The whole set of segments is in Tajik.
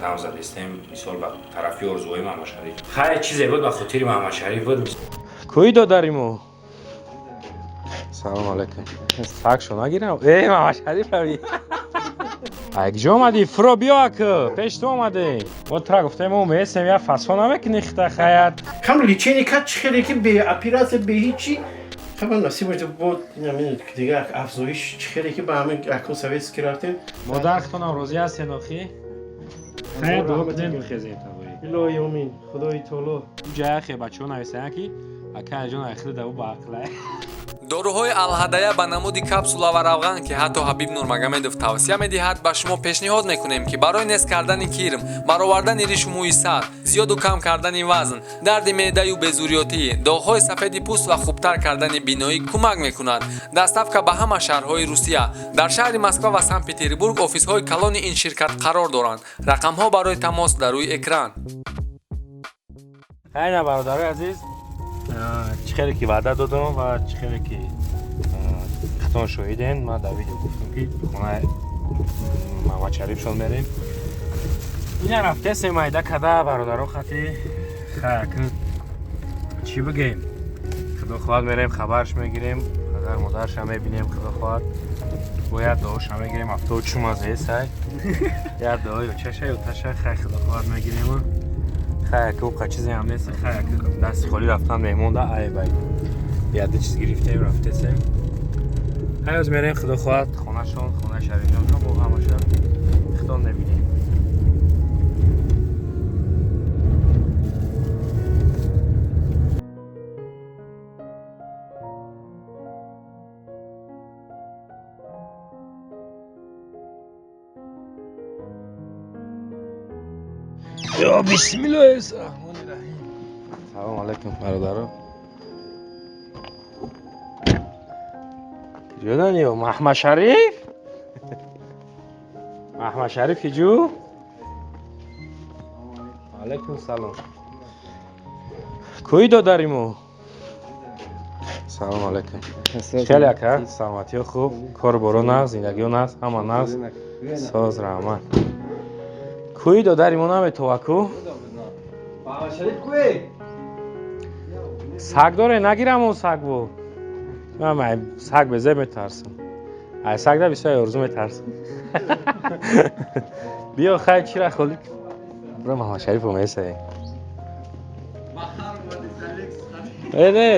қадам задестем, мисол, ба тарафи орзуҳои Маҳмадшариф. Хайр, чизе буд, ба хотири Маҳмадшариф буд. Кӯи додариму? Салом алайкум. Сагшо нагирам. Э, Маҳмадшариф рави. Ай куҷо омадӣ? Фуро биё, ака, пеш ту омадем. Мо тра гуфтем, мо месем, я фасон намекунӣ хита хаят. Кам лечение кард, чӣ хеле ки бе операция, бе ҳичи хабар насиб бод, дига афзоиш чӣ хеле ки ба ҳамин акун советский рафтем. Модархтонам розӣ ҳастен охи? Хаят, дуо кунем, бихезем табои. Илоҳи омин, Худои таоло. Ҷаяхе бачаҳо нависаян, ки ака ҷон айхида даву ба ақлай. Доруҳои Алҳадая ба намуди капсула ва равған, ки ҳатто Ҳабиб Нурмагомедов тавсия медиҳад, ба шумо пешниҳод мекунем, ки барои нест кардани кирм, баровардани ришу мӯи сар, зиёду кам кардани вазн, дарди меъдаю безурётӣ, доғҳои сафеди пӯст ва хубтар кардани биноӣ кӯмак мекунад. Доставка ба ҳама шаҳрҳои Русия. Дар шаҳри Москва ва Санкт Петербург офисҳои калони ин ширкат қарор доранд. Рақамҳо барои тамос дар рӯи экран. Хайна, бародарои азиз, чӣ хеле ки ваъда додам ва чӣ хеле ки хатон шоҳиден, ман дар видео гуфтам, ки хонаи Маҳмадшарифшон мерем. Ина рафтесем, майда када бародаро хати. Хаяк, чӣ бигем, худо хоҳад, мерем, хабарш мегирем, падар модарша мебинем, худо хоҳад, бояд дуоша мегирем. Афтоду чум аз эсай як дуо ё чаша ё таша. Хай, худо хоҳад, мегирем. Хаяк, уқа чизе ҳам нест. Хаяк, дасти холӣ рафтан меҳмонда айбай. Яде чиз гирифтем, рафтесем. Ҳай, оз мерем, худо хоҳад, хонашон, хонаи Шарифҷоншон, бо ҳамаша худо мебинем. Ё бисмиллоҳи раҳмони раҳим. Салом алайкум, бародаро. Куҷодан ё Маҳмадшариф? Маҳмадшариф киҷу? Алайкум салом. Кӯи додариму? Салом алайкум. Хеле ака, саломатиё хуб, кор боро нағз, зиндагиё нағз, ҳама нағз. Соз, раҳмат. Кӯи додаримо наметова ку? Саг доре, нагирам он саг бо. Ман саг безе метарсам. Ай саг да бисёр орзу метарсам. Биё, хай, чира холи. Бро, Маҳмадшариф омесае. Э, не.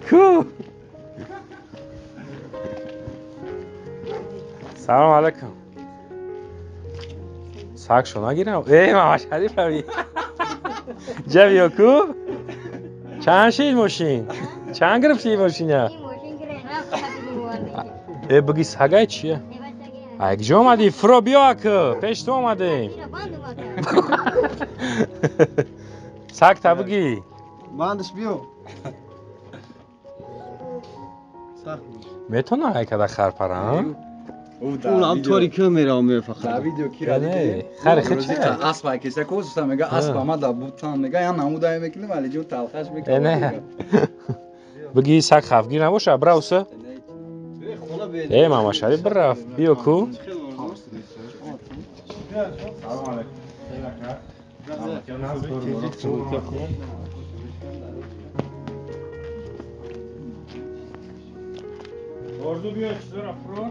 Ку? Салом алайкум. Сагшо нагирам. Э, Маҳмадшариф рави. Ҷа биё ку? Чанд шид мошин? Чанд гирифти мошина? Э, биги, сагай чия? Ай куҷо омадӣ? Фуро биё, ака, пеш ту омадем. Саг та биги. Бандаш биё. Метона ай када харпара? Унам тори ки меравам фақат. Видео кира Не, хари хи чи? Аспа киса косуса мега, аспа ма да бутан мега, я намудай мекунем, али ҷон талхаш Э, мекунем. не. Биги, саг хафгир набоша, брауса. Э, Маҳмадшариф бирафт. Биё ку. Салом алайкум. Орзу, биё, чизора фуро.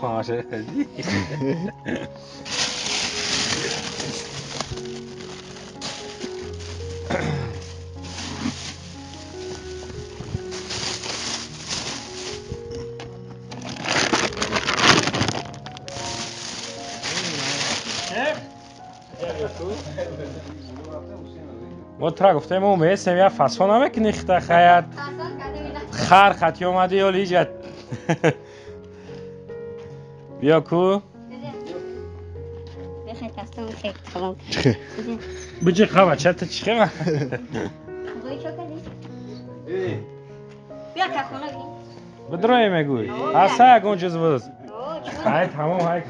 Маҳмадшариф. Мо тра гуфтем, мо месем, я фасон намекунӣ хита хаят. Хар хати омадӣ ё лиҷат. Биё ку. Биҷи қаба, чата чӣ қаба? Бидрои мегӯй. Аса ягон чиз буд. Ай тамом, ай.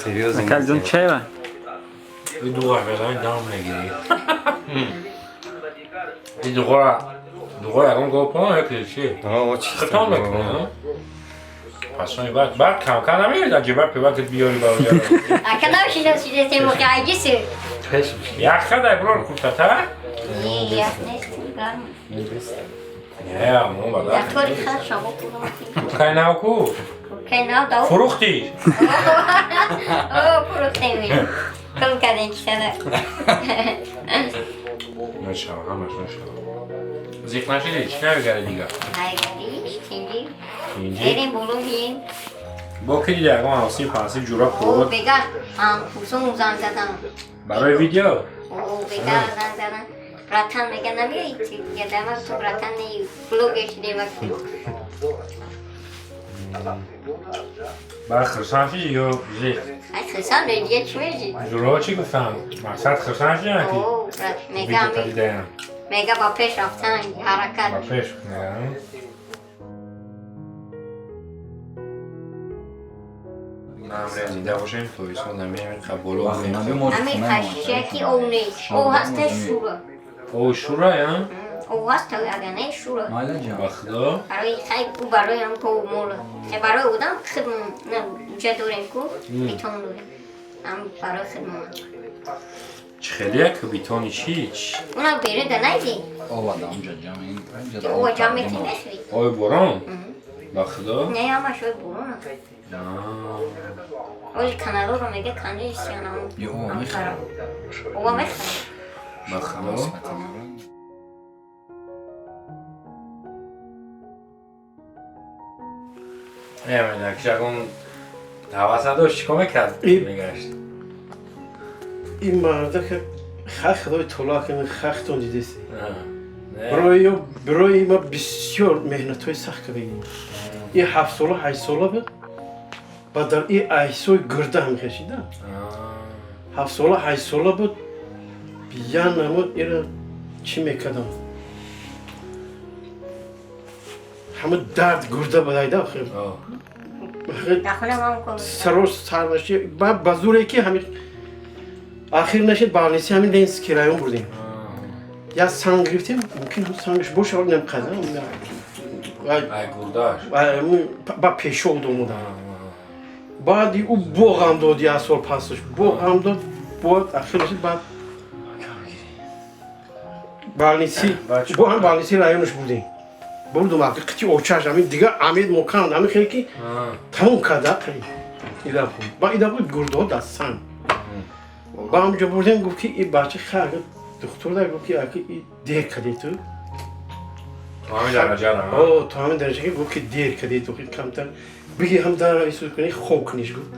Серьезно. Акаҷон, чайва? Дуға мезанӣ, дам мегирӣ. И дуғора дуғора ягон гов пона яки чи? Хитон мекунӣ? Пасони баъд камкам намеёрид, аҷиба пивакит биёри барои. Ака навшидам шидастем айгиси. Яхта дай брор куртата? Ях нест. Не, мо бада. Дар тори хат шамо пулам. Курткаи нав ку? Курткаи нав дав. Фурӯхтӣ? О, фурӯхтем. Кум кардем кисана. Мешава, ҳамаш мешава. Зиқ нашидӣ? Чӣ навигари дигар? Найгари, тинҷи. Тинҷи? Берем боло бием. Бо ки дида ягон ҳавсив пансив ҷура О, курод? бега ҳамкурсон занг задам. Барои видео? О, бега занг задам. Братан мега намеои ту дига дама ту братан не блогер шудем акти. Баъд хурсанд шидӣ ё зиқ? Ай хурсанд не дига чӣ меши? Ҷураҳо чӣ гуфтанд? Мақсад хурсанд шиданд ки О, брат, мега видео дидаям? Мега ба пеш рафтан ҳаракат. Ба пеш мегам. Намрем зинда бошем, то исон намеем қаболо. Ами хашияки ов нест. Ов ҳаста шура. Ов шура, я? Ов ҳаста ага не шура. Ба худо? Барои хай ку барои ам ку мола. Хай барои одам хидмон на уҷа дорем ку битон дорем. Ам барои хидмон. Чӣ хеле ку битони чӣ? Уна бере да найди. Ова да унҷа ҷамъ ин. Ова ҷамъ мекунӣ мехӯрӣ. Ои борон? Ба худо? Не, ҳамаш ои борон. Оли каналоро мега канҷи истиянам. Ё ова мехӯрам. Ова мехӯрам. Ба худо? Намедонам, ки ягон ҳавас надошт, чӣ кор мекард? Мегашт. Ин мардака хай худои таоло кунад, хахтон дидест. Барои ма бисёр меҳнатҳои сахт кардагим. Ин 7 сола, 8 сола буд. Ба дар ин айсои гурда ҳам хешида. 7 сола, 8 сола буд. Я намуд ира чӣ мекардам? Ҳама дард гурда бадайда охир. Саро сарнаши ба зуре ки ҳами ахир нашид балниси ҳамин Ленинский район бурдем. Я санг гирифтем, мумкин сангаш боша, нем қадам. Ай гурдаш. Ба пешоб домуда. Баъди ӯ боғам дод, як сол пасаш боғам дод, бод ахир нашид баъд балниси, бо ҳам балниси районаш бурдем. Бурдум аки қити очаш ҳамин дига амед моканд, ҳамин хеле ки тамом карда қариб. Ида хуб. Ба ида буд гурдо дар санг. Ба ҳамҷо бурдем, гуфт ки ин бача хай духтур да гуфт ки аки и дер кардӣ ту. То ҳамин дараҷа ра? О, то ҳамин дараҷа ки гуфт ки дер кардӣ ту, камтар биги ҳам дар исуд кунӣ, хоб куниш гуфт.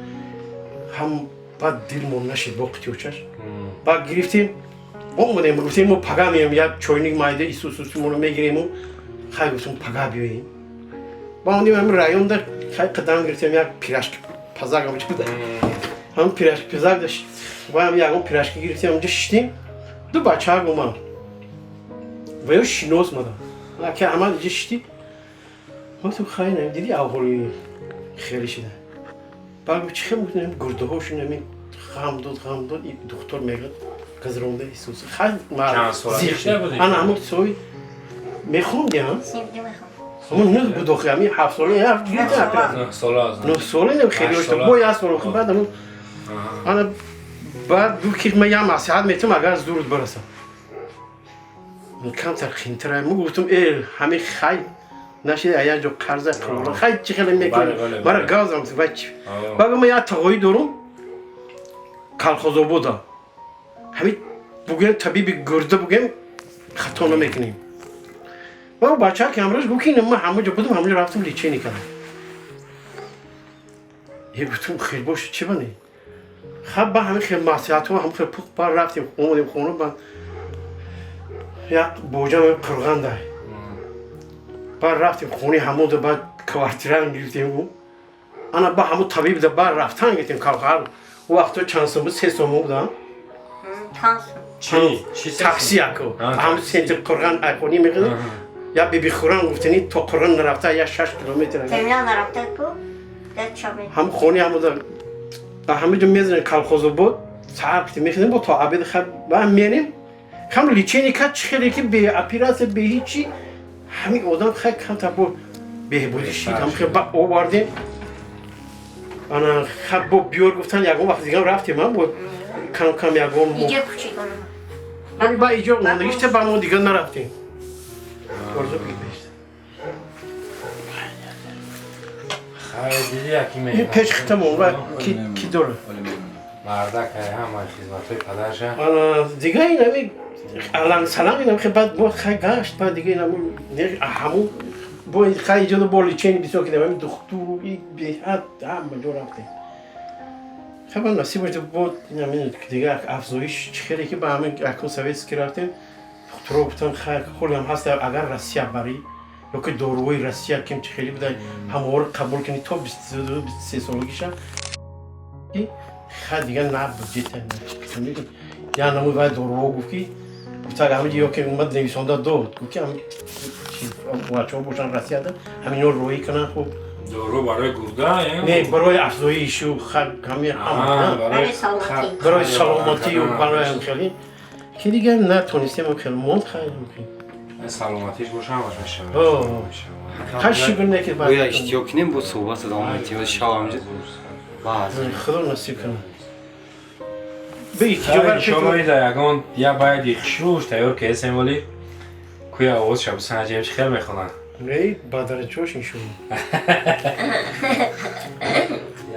Ҳам баъд дилмон нашид бо қити очаш. Баъд гирифтем, омадем, гуфтем мо пага меем, як чойник майда исусуси моро мегирему. Хай гуфтем пага биёем. Ба омадем ҳамин районда хай қадам гирифтем як пирашки пазак ҳамҷо буда. Ҳамин пирашки пазак дошт. Ва ҳам ягон пирашки гирифтем, ҳамҷо шиштем. Ду бачаак омад. Ва ё шинос мадам. Аки Аҳмад инҷо шиштӣ. Гуфтем хай не, диди аҳволи хеле шида. Баъд гуфт чӣ хел мекунем, гурдаҳошон ҳамин ғам дод, ғам дод, и духтур мегӯяд газронда Исус. Хай ма Чанд сола зиқ бештар шуд. будӣ? Ана ҳамон сои мехондӣ, ҳа? Синф мехонд. Ҳамон нӯҳ буд охи, ҳамин 7 сола, ҳафт гирифта, Нӯҳ сола. 9 сола аз 9 сола не, хеле Ҳашт дошта. сола. Бо як сол охи, баъд ҳамон ана баъд гуфт ки ман як маслиҳат метавонам, агар зурут барасам. Камтар қинтара. Мо гуфтум, ҳамин хай нашид, як ҷо қарза қилора. Хай чӣ хеле мекунӣ? Бале, бале, Мара бале. газам, вай чӣ? Баъд ман як тағоӣ дорум, колхозобода. Ҳамин бугӯем табиби гурда бугӯем, хато намекунем. Ва бача ки ҳамроҳаш гуфт ки ман ҳама ҷо будам, ҳама ҷо рафтам лечение кардам. Гуфтум хел бош, чӣ бане? Хаб ба ҳамин хел маслиҳатҳо, ҳамин хел пухт, ба рафтем, омадем хона, ба як боҷам қурғанда. Ба рафтем хонаи ҳамонда, ба квартира гирифтем. Ана ба ҳамон табиб да ба рафтан гирифтем калхар. У вақто чанд сом буд? 3 сом буд, а? Чанд сом? Чӣ? Чӣ се Такси сом? яко. Ҳам Ҳам центр Қурған айхонӣ мехӯрд. Я бибихӯран гуфтани то Қурған нарафта я 6 километр. Терминал нарафта ку? Дад чап мекунад. Ҳам хонаи ҳамонда, ба ҳама ҷо мезанем колхозобод. сар ки мехӯрем бо то обед хаб ба мерем кам лечение кард чӣ хеле ки бе оператсия бе ҳичи ҳамин одам хай камтар бо беҳбудӣ шид ҳам хел ба овардем ана хаб бо биёр гуфтан ягон вақт дигам рафтем ам бо кам кам ягон иҷо кучидонам. Ба иҷо мондагишта ба мо дигар нарафтем. Орзу бигбешт. Хай диди яки Ин пеш хитамон ва ки дора. Мардак ҳама хизматҳои падарша. Ана дига ин ҳами аланг саланг ин ҳами баъд бо хай гашт баъд дига ин ҳами ҳамун бо хай иҷода бо лечение бисёр кардем ҳами духтуру и беҳад ҳама ҷо рафтем. Хай ба насиб бошад бо ин ҳамин дига афзоиш чӣ хеле ки ба ҳамин акун советский рафтем духтуро гуфтан хай ҳолиам ҳаст агар Россия барӣ ё ки доруҳои Россия ким чӣ хеле буда ҳамаҳоро қабул кунӣ то 22-23 солагиша ки хай дига набуд ҷета я намуд вай доруҳо гуфт ки гуфта ҳамин ё ки омад нависонда дод гуфт ки ҳамин бачаҳо бошанд Россияда ҳаминҳо роҳӣ кунанд хуб Дору барои гурда не барои афзоишу ҳамин ҳама Барои саломатӣ. барои саломатию барои ҳам хеле ки дигар натонистем хеле монд хай Саломатиш боша ҳамаш мешавад. Хай шукр не ки Боя иштиёк кунем бо суҳбат идома медиҳем. Шав ҳамҷо. Баъз. Худо насиб кунад. Беги ки ҷо Иншоалло ида ягон я байди хушрӯш тайёр кесем вале куя овоз шаб санҷем чӣ хел мехонад. Не, ба дараҷош иншоалло.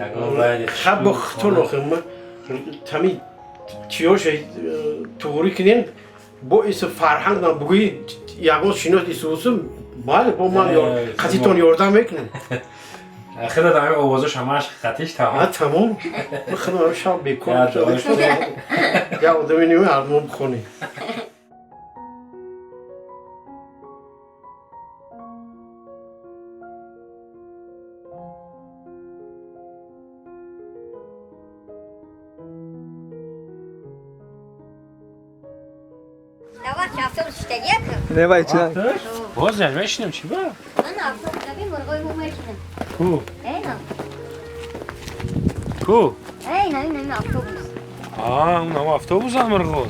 Ягон байди Хаб бо хутун охир ма тами чиёша туғрӣ кунем бо ису фарҳанг нам бугӯи ягон шинос исусу бале бо ман қатитон ёрдам мекунем. Худо дар овозаш ҳамаш хатиш тамом. Тамом. Худо шаб бекор. Я одами ними ардмо бихонем. Не вай чи? Боз мешинем чӣ ба? Ана автобус наби мурғои мо мешинем. Ку? Эй на. Ку? Эй на ин автобус. Аа, он ам автобус ам мурғо.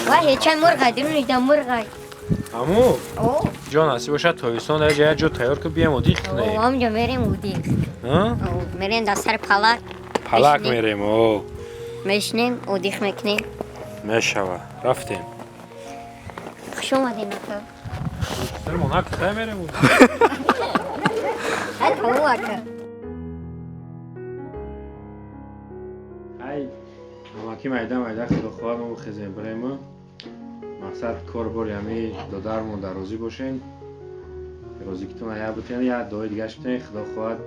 Вай ҳечай мурғай, дируниш да мурғай. Аму? О. Ҷо насиб бошад тобистон дар ҷая ҷо тайёр ки бием одиқ кунем. О, ҳамҷо мерем одиқ. Ҳа? О, мерем дар сари палак. Палак мерем, о. Мешинем, одиқ мекунем. Мешава. Рафтем. Хуш омадем, ака. Сар монак хай мерем. Ҳай тамом, ака. Ай, амаки майда майда худо хоҳад мо хезем бирем. Мақсад кор бори ҳами додармон дар розӣ бошем. Розикитон я бутен, я дуои дигаш бутен, худо хоҳад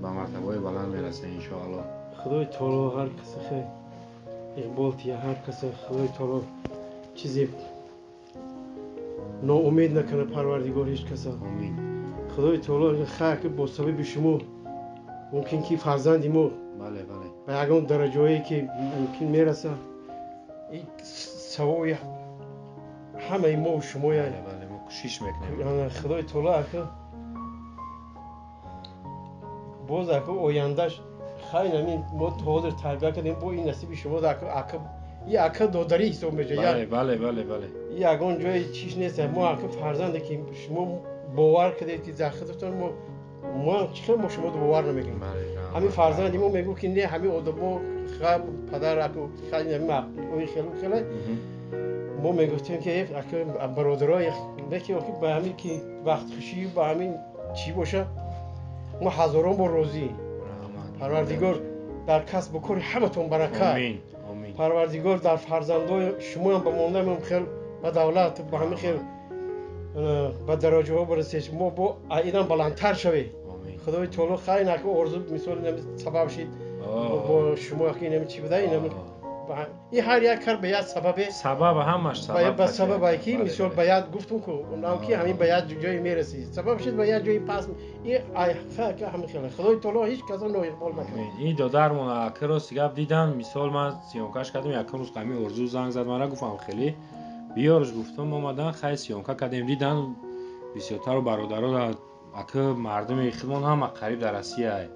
ба мартабаҳои баланд мерасем иншоалло. Худои таоло ҳар касе хе иқбол тия, ҳар касе Худои таоло чизе ноумед накунад Парвардигор ҳеҷ каса. Омин. Худои таоло хайр ки бо сабаби шумо мумкин ки фарзанди мо бале бале ба ягон дараҷаҳое ки мумкин мерасад, ин савоби ҳамаи мо шумоя. Бале бале мо кӯшиш мекунем. Худои таоло ака боз ака ояндаш хайр ҳамин мо то ҳозир тарбия кардем бо ин насиби шумо ака ака и ака додарӣ ҳисоб мешавад. Бале бале бале бале. И ягон ҷои чиш нест. Мо ака фарзанде ки шумо бовар кардед ки дар худатон мо чӣ хел мо шумо бовар намекунем. Ҳамин фарзанди мо мегӯ ки не ҳамин одамо падар ака хайр ҳамин ои хелу хеле мо мегуфтем ки ака бародаро неки ба ҳамин ки вақтхушӣ ба ҳамин чӣ боша мо ҳазорон бор розӣ. Парвардигор дар касбу кори ҳаматон барака. Парвардигор дар фарзандои шумоам ба мондаам хел ба давлат ба ҳамин хел ба дараҷаҳо барасед, мо бо инам баландтар шавед. Худои таоло хайр нака орзу мисол сабаб шид бо шумо ки инам чӣ буда инам и ҳар як кар ба як сабабе сабаб ҳамаш сабаб ба сабабе ки мисол ба як гуфтум ку онам ки ҳамин ба як ҷое мерасид сабаб шид ба як ҷои пас и ҳамин хел Худои таоло ҳеҷ касро ноиқбол накунад. Ин додармон ака рости гап дидан мисол ман съёмкаш кардем якум рӯз ҳамин орзу занг зад мана гуфтам хеле биёрш гуфтам омадан хай съёмка кардем дидан Бисёртару бародаро ака мардуми хидмон ҳама қариб дар Россия.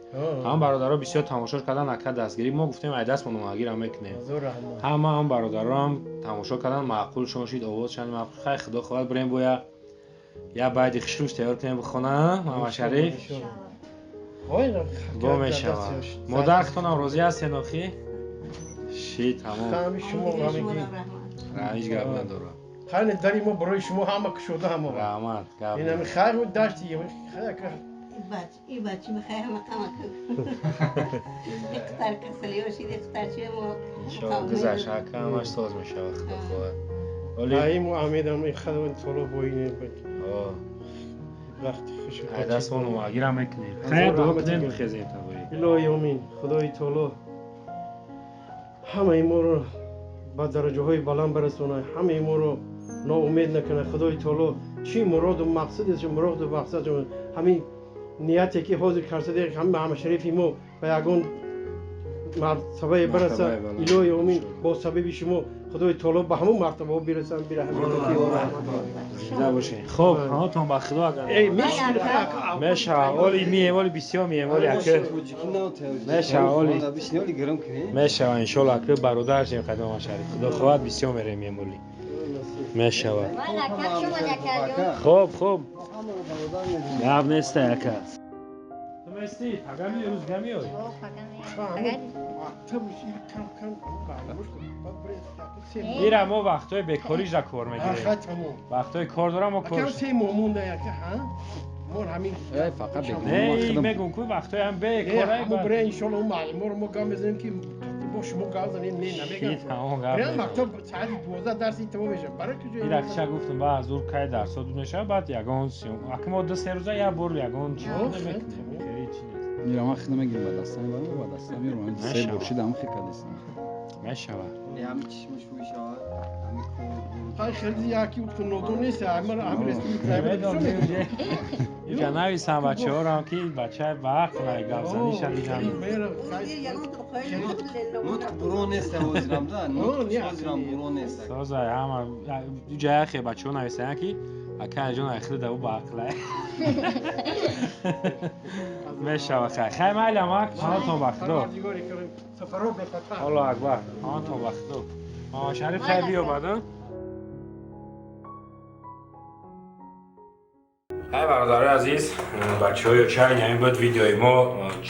Ҳама бародаро бисёр тамошо кардан, ака дастгирӣ мо гуфтем, ай дастмон омагира мекунем. Ҳама ҳам бародароам тамошо кардан, маъқулшон шид, овозшон маъқул. Хай, худо хоҳад, бирем боя я байди хушрӯш тайёр кунем, бихона Мамашариф. Бо мешавад. Модархтонам розӣ ҳастен охи? Ши, тамом. Ҳеҷ гап надорам. Хайр, дари мо барои шумо ҳама кушода ҳама. Раҳмат, гап. Ин ҳами хайр дашти. И бачи мехай ҳама қама. Иқтар касали ошид, иқтар чи мо. Иншоалло гузашт, ака, ҳамаш соз мешавад, худо хоҳад. Оли мо умедам худованд таоло бо ин вақти хуш. Дастмон омагира мекунем. Хайр, дуо кунем, бихезем табои. Илоҳи омин. Худои таоло ҳамаи моро ба дараҷаҳои баланд барасонад, ҳамаи моро ноумед накунад. Худои таоло чӣ муроду мақсадест, муроду мақсад ҳамин нияте ки ҳозир карсаде, ҳама ҳамашарифи мо ба ягон мартабае барасад. Илоҳи омин, бо сабаби шумо худои таоло ба ҳамон мартабаҳо бирасанд. Зинда бошед. Хоб, ҳаматон ба худо агар мешава, оли мием, оли бисёр мием, оли ака мешава, оли мешава, иншоалло ака бародар шем қадам Шариф. Худо хоҳад бисёр мерем мием, оли мешава. Хоб, хоб. Гап нест ака. Ту мести, пага миёй, рӯз га миёй? Ира мо вақтҳои бекорижа кор мегирем. Вақтҳои кор дорам мо кор. Не, мегум ку вақтҳои ҳам бекор. Мо бира иншоалло муаллиморо мо гап мезанем ки бо шумо гап занем, не намегам. Бира мактаб соати 12 дарси тамом мешавад. Барои куҷо? Ира киша гуфтам, ба зур кай дарсо дуд мешавад, баъд ягон ака мо 2-3 рӯза як бор ягон чи намекунем. Хеле чи нест. Ира ман хидма мегирам ба дастам, ба дастам мирам. Се бор шидам хи кадистам. Мешавад. Ҳами чишмаш мешавад. Хай хеле яки нодон нест, амир амир Иҷа нависам бачаҳорам ки бачаи ба ақл ай гапзаниша дидам. Нутқ буро нест ҳозирам да. Нутқ ҳозирам буро нест. Созай ҳама иҷа яхе бачаҳо нависаянд ки ака ҷон ай хеле да ӯ ба ақл ай. Мешава хай. Хай майли амак, ҳаматон ба худо. Аллоҳу акбар. Ҳаматон ба худо. Шариф хай биёбад. Хай бародарои азиз, бачаҳои оча, ин ҳамин буд видеои мо.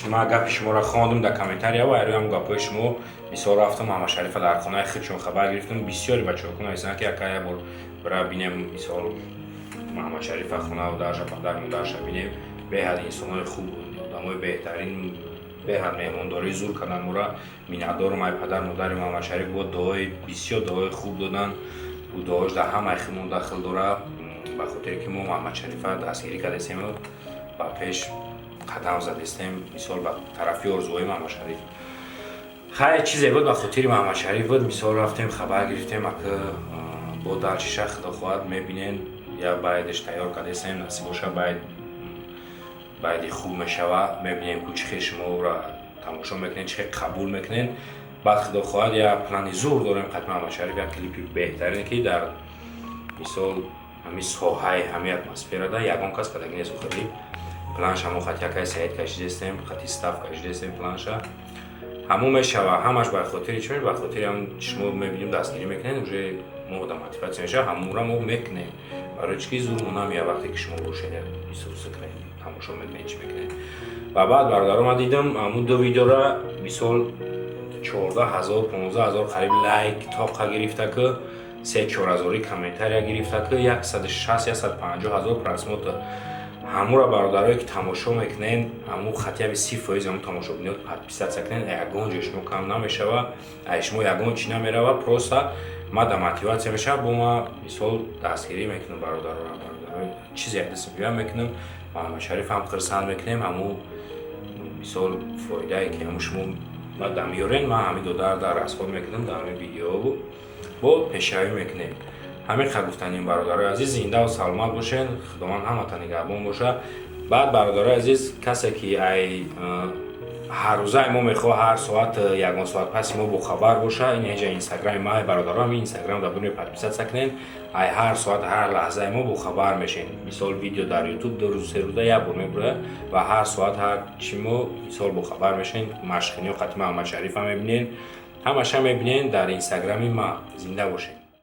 Ман гапи шуморо хондум дар комментария ва айрӯям гапҳои шумо. Мисол рафтам Мамашарифа дар хонаи худшон хабар гирифтам. Бисёри бачаҳо нависанд ки ака як бор бира бинем, мисол Мамашарифа хонаву дарша, падар модарша бинем. Беҳад инсонҳои хуб, одамои беҳтарин, беҳад меҳмондорӣ зур кардан моро. Миннатдорам ай падар модари Мамашариф, бо дуои бисёр дуои хуб додан. Ӯ дуош дар ҳамаи худмон дахл дорад. Ба хотире ки мо Мамашарифа дастгирӣ кардастем ба пеш қадам задастем, мисол ба тарафи орзуҳои Мамашариф. Хайр, чизе буд ба хотири Мамашариф буд. Мисол рафтем, хабар гирифтем, ака бо дарчиша худо хоҳад мебинен, я байдаш тайёр кардастем, насиб боша байди хуб мешава. Мебинем ку чӣ хел шуморо тамошо мекунед, чӣ хел қабул мекунед. Баъд худо хоҳад як плани зур дорем қадми Мамашариф, як клипи беҳтарине ки дар мисол ҳамин соҳаи ҳамин атмосферада ягон кас кадаги нест. Хеле планша мо хати якай Саид кашидастем, хати стаф кашидастем планша. Ҳамон мешава, ҳамаш ба хотири чӣ? Ба хотири ҳам шумо мебинем дастгирӣ мекунед, уже мо да мотиватсия мешава, ҳамонро мо мекунем. Барои чӣ ки зур намеяд вақте ки шумо бошед, исус кунед, тамошо мекунед, чӣ мекунед. Ва баъд бародаро ман дидам ҳамон ду видеора мисол 14,000 15,000 қариб лайк тоқа гирифта ки 3-4 ҳазори комментария гирифта ки 160-150 ҳазор просмотр. Ҳамура бародарое ки тамошо мекунен, ҳаму хатияби 30% ҳаму тамошобиниёт подписаться кунен, ягон ҷои шумо кам намешава, ай шумо ягон чӣ намерава, просто ма да мотиватсия мешава, бо ма мисол дастгирӣ мекунам бародарора, бародарои чизе як дастм биём мекунам, Мамашариф ҳам хурсанд мекунем, ҳаму мисол фоидае ки ҳаму шумо ма да меёрен, ман ҳамин додар дар расход мекунам дар ҳамин видео бо пешравӣ мекунем. Ҳамин қа гуфтанем бародарои азиз, зиндаву саломат бошен, худованд ҳамата нигаҳбон боша. Баъд бародарои азиз, касе ки ай Ҳар рӯзаи мо мехоҳ, ҳар соат, ягон соат паси мо бохабар боша, ин ҳеҷа инстаграми ма, бародарам, инстаграм дар дуни подписаться кунен, ай ҳар соат, ҳар лаҳзаи мо бохабар мешен. Мисол, видео дар ютуб 2 рӯз, 3 рӯза як бор мебурояд ва ҳар соат, ҳар чи мо, мисол, бохабар мешен. Машқиниё қати Маҳаммадшарифа мебинен, ҳамаша мебинен дар инстаграми ма. Зинда бошед.